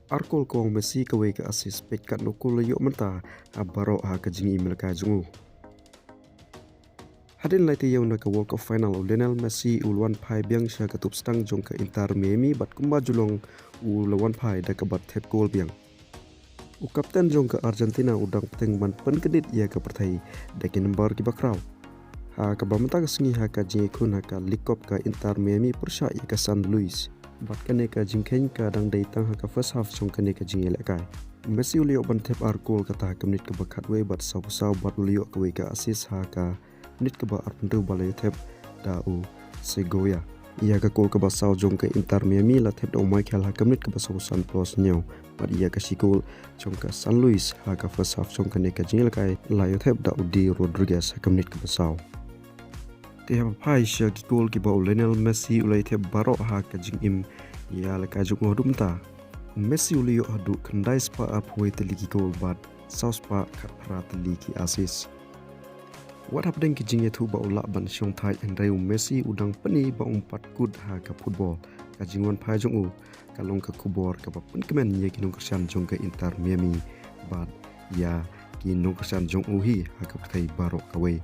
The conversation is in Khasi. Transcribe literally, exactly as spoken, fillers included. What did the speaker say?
Ar kol kong Messi kawei ka assist peit katno kol la ïoh mynta ha baroh ha ka jingim lehkai jong u. Hadien lai taïew na ka World Cup final u Lionel Messi u la wan phai biang sha ka tubstang jong ka Inter Miami bad kumba ju long u la wan phai da kaba thep kol biang. U kapten jong ka Argentina u dang pteng ban pynkyndit ïa ka pyrthei da ki nambar kiba khraw. Ha kaba mynta ka sngi ha ka jingïakhun ha ka League Cup ka Inter Miami pyrshah ïa ka San Luis. Bad kane ka jingkheiñ ka dang dei tang ha ka first half jong kane ka jingïalehkai. Messi u la ïoh ban thep ar kol kata ha ka minit kaba khatwei bad saw phew saw bad u la ïoh kawei ka assist ha ka minit kaba arphew hynriew ba la ïoh thep da u Segovia. Ïa ka kol kaba saw jong ka Inter Miami la thep da u Michael ha ka minit kaba saw phew san plus hynñiew bad ïa ka shi kol jong ka San Luis ha ka first half jong kane ka jingïalehkai la ïoh thep da u Di Rodriguez ha ka minit kaba saw. Te haba phai sha ki kol kiba u Lionel Messi u la ïoh thep baroh ha ka jingim ïalehkai jong u haduh mynta. U Messi u la ïoh haduh khyndai spah arphew wei tylli ki kol bad saw spah khatphra tylli ki assist. Wat hapdeng ki jingïathuh ba u lah ban shongthait hynrei u Messi u dang pyni ba um pat kut ha ka football. Ka jingwan phai jong u ka long ka khubor kaba pynkmen ïa ki nongkyrshan jong ka Inter Miami bad ïa ki nongkyrshan jong u hi ha ka pyrthei baroh kawei.